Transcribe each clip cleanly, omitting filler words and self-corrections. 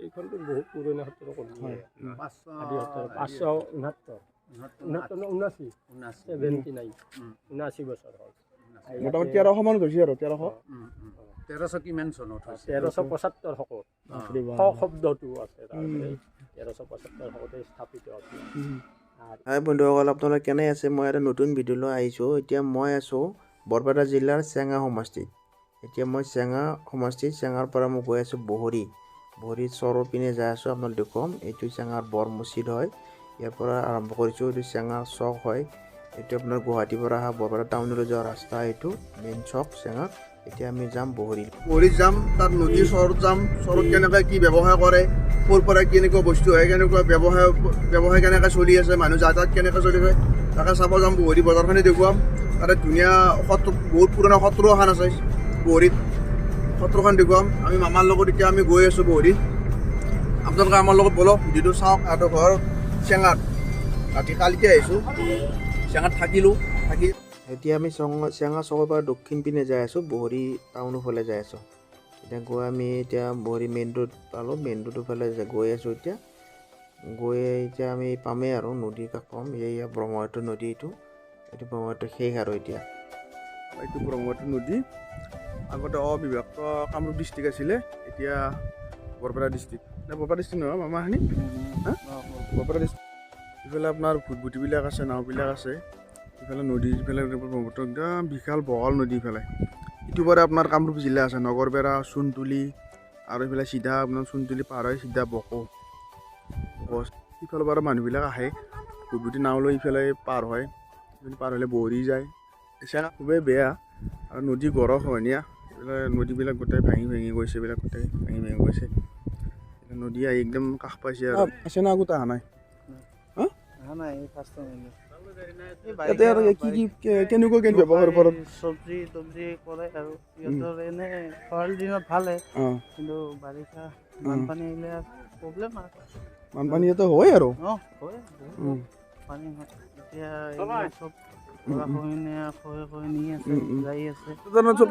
এইখনতো বহুত পুৰণি সত্ৰ কৰিলে, আদি সত্ৰ 569 79 79 79 বছৰ হ'ল। মোটামুটি 1300 মান হৈছে আৰু 1300 1300 কিমান চনত হৈছে? 1375 শকত শব্দটো আছে, 1375 শকতে স্থাপিত আছে। হাই বন্ধুসকল, আপোনালোক কেনে আছে? মই এটা নতুন ভিডিঅ' লৈ আহিছোঁ। এতিয়া মই আছোঁ বৰপেটা জিলাৰ চেঙা সমষ্টিত। এতিয়া মই চেঙা সমষ্টিত, চেঙাৰ পৰা মই গৈ আছোঁ বহৰি, বহৰি চৰৰ পিনে যাই আছোঁ। আপোনালোক দেখুৱাম, এইটো চেঙাৰ বৰ মছজিদ হয়। ইয়াৰ পৰা আৰম্ভ কৰিছোঁ। এইটো চেঙাৰ চক হয়। এইটো আপোনাৰ গুৱাহাটীৰ পৰা অহা বৰপেটা টাউনলৈ যোৱা ৰাস্তা, এইটো মেইন চক চেঙাৰ। এতিয়া আমি যাম বহৰি, বহৰিত যাম, তাত নদীৰ চৰত যাম। চৰত কেনেকৈ কি ব্যৱসায় কৰে, ক'ৰ পৰা কেনেকুৱা বস্তু হয়, কেনেকুৱা ব্যৱসায় কেনেকৈ চলি আছে, মানুহ যাতায়াত কেনেকৈ চলি আছে, তাকে চাব যাম। বহৰি বজাৰখনে দেখুৱাম। তাতে ধুনীয়া সত্ৰ, বহুত পুৰণা সত্ৰ এখন আছে বহৰিত, সত্ৰখন দেখুৱাম। আমি মামাৰ লগত এতিয়া আমি গৈ আছোঁ বহৰিত। আপোনালোকে আমাৰ লগত ব'লক, ভিডিঅ'টো চাওক। আৰু ঘৰ চেঙাত, ৰাতি কালিতে আহিছোঁ, চেঙাত থাকিলোঁ থাকি। এতিয়া আমি চেঙা চকৰ পৰা দক্ষিণ পিনে যাই আছোঁ, বহৰি টাউনৰ ফালে যাই আছোঁ। এতিয়া গৈ আমি এতিয়া বহৰি মেইন ৰোড পালোঁ, মেইন ৰোডৰ ফালে গৈ আছোঁ। এতিয়া গৈ এতিয়া আমি পামেই আৰু নদীৰ কাষ পাম। এয়া ব্ৰহ্মপুত্ৰ নদী, এইটো ব্ৰহ্মপুত্ৰ শেষ আৰু এতিয়া এইটো ব্ৰহ্মপুত্ৰ নদী। আগতে অবিভক্ত কামৰূপ ডিষ্ট্ৰিক্ট আছিলে, এতিয়া বৰপেটা ডিষ্ট্ৰিক্ট। বৰপেটা ডিষ্ট্ৰিক্ট নহয় মামাখিনি, বৰপেটা ডিষ্ট্ৰিক্ট। ইফালে আপোনাৰ ভুটভুটিবিলাক আছে, নাওবিলাক আছে। ইফালে নদী, ইফালে ব্ৰহ্মপুত্ৰ একদম বিশাল বহল নদী। ইফালে ইটোৰ পৰা আপোনাৰ কামৰূপ জিলা আছে, নগৰবেৰা, চোনতুলি, আৰু এইফালে চিধা আপোনাৰ চোনতুলি পাৰ হৈ চিধা বকো। সিফালৰ পৰা মানুহবিলাক আহে, ভুটভুটি নাও লৈ ইফালে পাৰ হয়। ইফালে পাৰ হ'লে বহৰি যায়। চেঙা খুবেই বেয়া আৰু নদী গৰাখহনীয়া, এইবিলাক নদীবিলাক গোটেই ভাঙি ভাঙি গৈছে, এইবিলাক গোটেই ভাঙি ভাঙি গৈছে। নদী আহি একদম কাষ পাইছে আৰু। আছে না আগতে অহা নাই? ইয়াতে আৰু কি কি কেনেকুৱা কেনেকুৱা ব্যৱসায়ৰ ওপৰত? চব্জি তব্জি কৰে আৰু সিহঁতৰ এনে খৰালি দিনত ভালে, কিন্তু বাৰিষা বানপানী আহিলে প্ৰব্লেম আৰু। বানপানী ইয়াতে হয় আৰু? হয়, পানী হয়। এতিয়া চব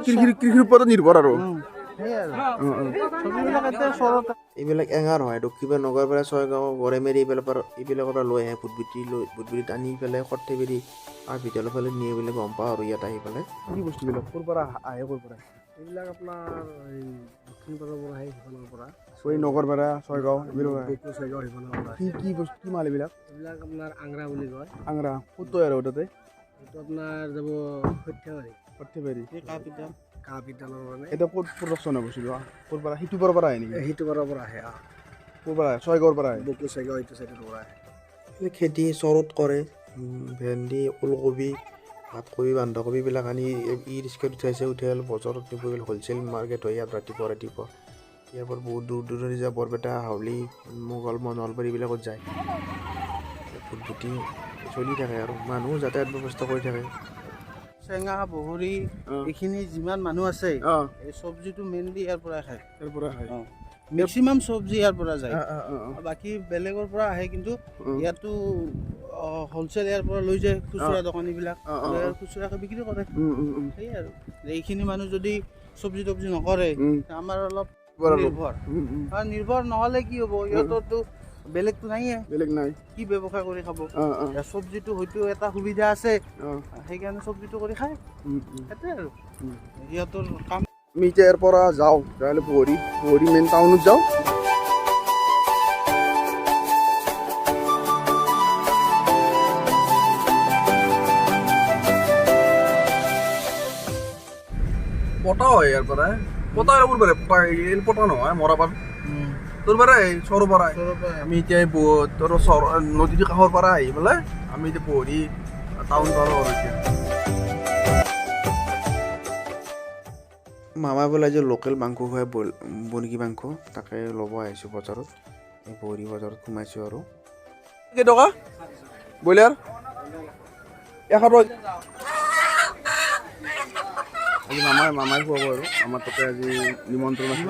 কৃষিৰ ওপৰত নিৰ্ভৰ আৰু। এইবিলাক এঙাৰ হয়, দক্ষিণ নগৰবেৰা, ছয়গাঁও, গড়েমেৰী এইবিলাকৰ পৰা লৈ আহে ভুটভুটি লৈ, ভুটভুটিত আনি পেলাই সৰ্থেবাৰী আৰু ভিতৰৰ ফালে নিয়ে বুলি গম পাওঁ আৰু ইয়াত আহি পেলাই। কি বস্তুবিলাক ক'ৰ পৰা আহে, ক'ৰ পৰা? এইবিলাক আপোনাৰ এই দক্ষিণ পাৰৰ পৰা আহে, সিফালৰ পৰা। এই নগৰবেৰা, ছয়গাঁও এইবিলাক, ছয়গাঁও সিফালৰ পৰা। কি কি বস্তু, কি মাল এইবিলাক? এইবিলাক আপোনাৰ আংৰা বুলি কয়। আংৰা ক'ত তৈয়াৰ হয় তাতে? এইটো আপোনাৰ যাব সৰ্থেবাৰী। সৰ্থেবাৰী কাঁহ পিতলৰ মানে। এতিয়া ক'ত প্ৰডাকশ্যন হয় বস্তুটো? ক'ৰ পৰা? সিটো পাৰৰ পৰা আহে নেকি? সিটো পাৰৰ পৰা আহে। ক'ৰ পৰা আহে? ছয়গাঁৱৰ পৰা আহে। বকো ছয়গাঁও এইটো চাইডৰ পৰা আহে। খেতি চৰত কৰে, ভেন্দি, ওলকবি, পাতকবি, বন্ধাকবি এইবিলাক আনি ই ৰিক্সাত উঠাইছে, উঠাই বজাৰত নিব গ'ল। হ'লচেল মাৰ্কেট হয় ইয়াত ৰাতিপুৱা ৰাতিপুৱা। ইয়াৰ পৰা বহুত দূৰ দূৰণি যায়, বৰপেটা, হাউলি, মোগলমৰা, নলবাৰী এইবিলাকত যায়। ভুটভুটি চলি থাকে আৰু মানুহ যাতায়াত ব্যৱস্থা কৰি থাকে। চেঙা, বহৰি এইখিনি যিমান মানুহ আছে, এই চব্জিটো মেইনলি ইয়াৰ পৰা খায়। ইয়াৰ পৰা খায়। মেক্সিমাম চব্জি ইয়াৰ পৰা যায়, বাকী বেলেগৰ পৰা আহে, কিন্তু ইয়াতো হ'লচেল ইয়াৰ পৰা লৈ যায় খুচুৰা দোকানীবিলাক, খুচুৰাকৈ বিক্ৰী কৰে। সেয়াই আৰু এইখিনি মানুহ যদি চব্জি তব্জি নকৰে, আমাৰ অলপ নিৰ্ভৰ। নিৰ্ভৰ নহ'লে কি হ'ব, সিহঁতৰতো বেলেগতো নাইয়ে, বেলেগ নাই, কি ব্যৱসায় কৰি খাব? চব্জিটো হয়তো এটা সুবিধা আছে, সেইকাৰণে চব্জিটো কৰি খায়, সেইটোৱে আৰু সিহঁতৰ কাম। আমি এতিয়া ইয়াৰ পৰা যাওঁ, যাই বহৰি, বহৰি মেইন টাউনত যাওঁ। পতা হয় ইয়াৰ পৰা, পতা পতা পতা নহয়, মৰাপাট তোৰ পৰা চৰৰ পৰা। আমি এতিয়া তোৰ চৰ নদীৰ কাষৰ পৰা আহি পেলাই আমি এতিয়া বহৰি টাউন পালোঁ আৰু এতিয়া। মামাই বোলে যে লোকেল মাংস খুৱাই, বনগী মাংস, তাকে ল'ব আহিছোঁ বজাৰত। এই বহৰি বজাৰত সোমাইছোঁ আৰু। কেইটকা ব্ৰইলাৰ? 100 টকা। আজি মামাই খুৱাব আৰু আমাৰ তাতে আজি নিমন্ত্ৰণ আছে।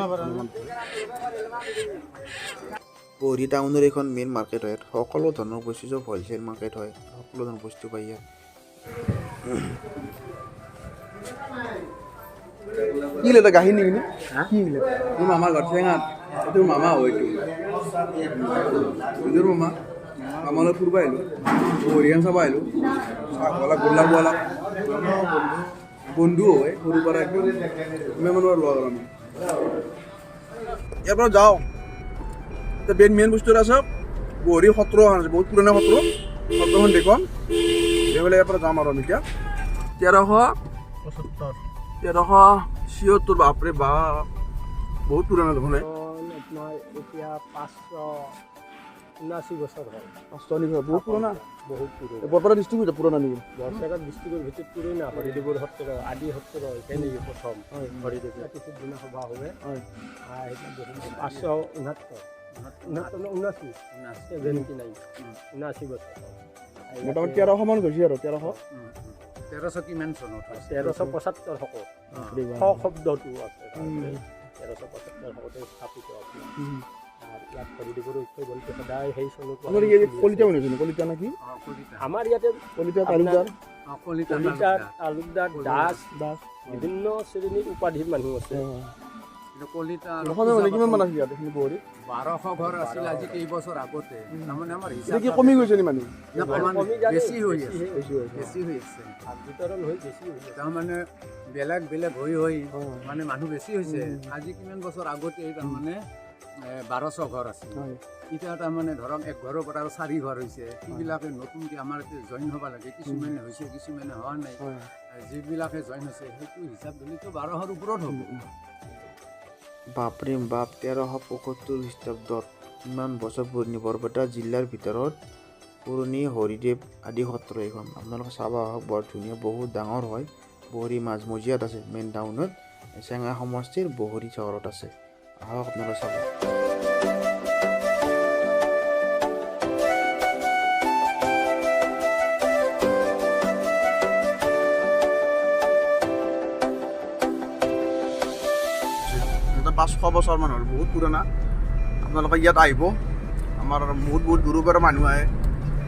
বহৰি টাউনৰ এইখন মেইন মাৰ্কেট হয়, সকলো ধৰণৰ বস্তু, চব হ'লচেল মাৰ্কেট হয়, সকলো ধৰণৰ বস্তু পায় ইয়াত। কি লেটা গাহৰি নেকি? কি লেটা? মোৰ মামাৰ ঘৰ চেঙাত। এইটো মামা হয়, এইটো নিজৰ মামা। মামালৈ ফুৰিব আহিলোঁ, হৰিয়ান চাব আহিলোঁ, চাহ খোৱালাক, গোল্লা খোৱালাক। বন্ধু হয় সৰুৰ পৰা একদম, ইমান মানুহৰ লগ। আমি ইয়াৰ পৰা যাওঁ। এতিয়া মেইন মেইন বস্তু এটা আছে, বহৰি সত্ৰ এখন আছে, বহুত পুৰণা সত্ৰ। সত্ৰখন দেখুৱাম, দেখুৱালে ইয়াৰ পৰা যাম। আৰু আমি এতিয়া 1376, বাপৰে বাপ, বহুত পুৰণা দেখোন। আপোনাৰ এতিয়া 579 বছৰ হ'ল। 500 বহুত পুৰণা। বহুত পুৰণা। বৰপেটা ডিষ্ট্ৰিক্ট পুৰণা নেকি? বৰপেটা ডিষ্ট্ৰিক্টৰ ভিতৰত পুৰণা হৰিদেৱৰ সত্ৰ, আদি সত্ৰ এইখিনি প্ৰথম হৰিদেৱ। দিনা সভা হয় 569, 69, 79, 79, 79 বছৰ। মোটামুটি 1300 মান গৈছে আৰু 1300। 1300 কিমান চনত? 1375 শকত, শ শব্দটো আছে। 1375 শকতে স্থাপিত আপোনাৰ। আৰু ইয়াত হৰিদেৱৰ ঐক্য বন্তি সদায় সেই চনত। কলিতা মানুহ, কলিতা নেকি আমাৰ ইয়াতে? কলিতা, তালুকদাৰ, কলিতা, তালুকদাৰ, দাস, দাস বিভিন্ন শ্ৰেণীৰ উপাধিৰ মানুহ আছে। কিমান মান আছে ইয়াত? 1200 ঘৰ আছিল আজি কেইবছৰ আগতে। তাৰমানে আমাৰ কি কমি গৈছে নি মানুহ? বেছি হৈ আছে, বেছি হৈ আছে, বিতৰণ হৈ বেছি হৈছে। তাৰমানে বেলেগ বেলেগ হৈ হৈ মানে মানুহ বেছি হৈছে। আজি কিমান বছৰ আগতে তাৰমানে 1200 ঘৰ আছিল। এতিয়া তাৰমানে ধৰক এক ঘৰৰ পৰা আৰু 4 ঘৰ হৈছে। সেইবিলাকে নতুনকৈ আমাৰ জইন হ'ব লাগে। কিছুমানে হৈছে, কিছুমানে হোৱা নাই। যিবিলাকে জইন হৈছে সেইটো হিচাপ ধৰিলেতো 1200ৰ ওপৰত হ'ব। বাপৰে বাপ, 1375 খ্ৰীষ্টাব্দত, ইমান বছৰ পুৰণি বৰপেটা জিলাৰ ভিতৰত পুৰণি হৰিদেৱ আদি সত্ৰ এইখন। আপোনালোকে চাব আহক, বৰ ধুনীয়া, বহুত ডাঙৰ হয়। বহৰী মাজমজিয়াত আছে, মেইন টাউনত, চেঙা সমষ্টিৰ বহৰী চহৰত আছে। আহক আপোনালোকে চাব। 500 বছৰমান হ'ল, বহুত পুৰণা। আপোনালোকে ইয়াত আহিব। আমাৰ বহুত বহুত দূৰৰ পৰা মানুহ আহে।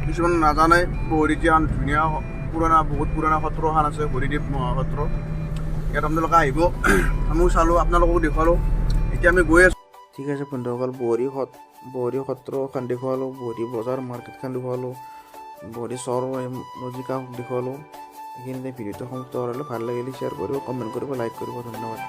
কিছুমান নাজানে বহৰীত এখন ধুনীয়া পুৰণা, বহুত পুৰণা সত্ৰ এখন আছে, হৰিদেৱ মহাসত্ৰ। ইয়াত আপোনালোকে আহিব। আমিও চালোঁ, আপোনালোককো দেখুৱালোঁ। এতিয়া আমি গৈ আছোঁ। ঠিক আছে বন্ধুসকল, বহৰী সত্ৰখন দেখুৱালোঁ, বহৰী বজাৰ মাৰ্কেটখন দেখুৱালোঁ, বহৰী চহৰ নদী কাষ দেখুৱালোঁ। এইখিনিতে ভিডিঅ'টো সমাপ্ত কৰালোঁ। ভাল লাগিলে শ্বেয়াৰ কৰিব, কমেণ্ট কৰিব, লাইক কৰিব। ধন্যবাদ।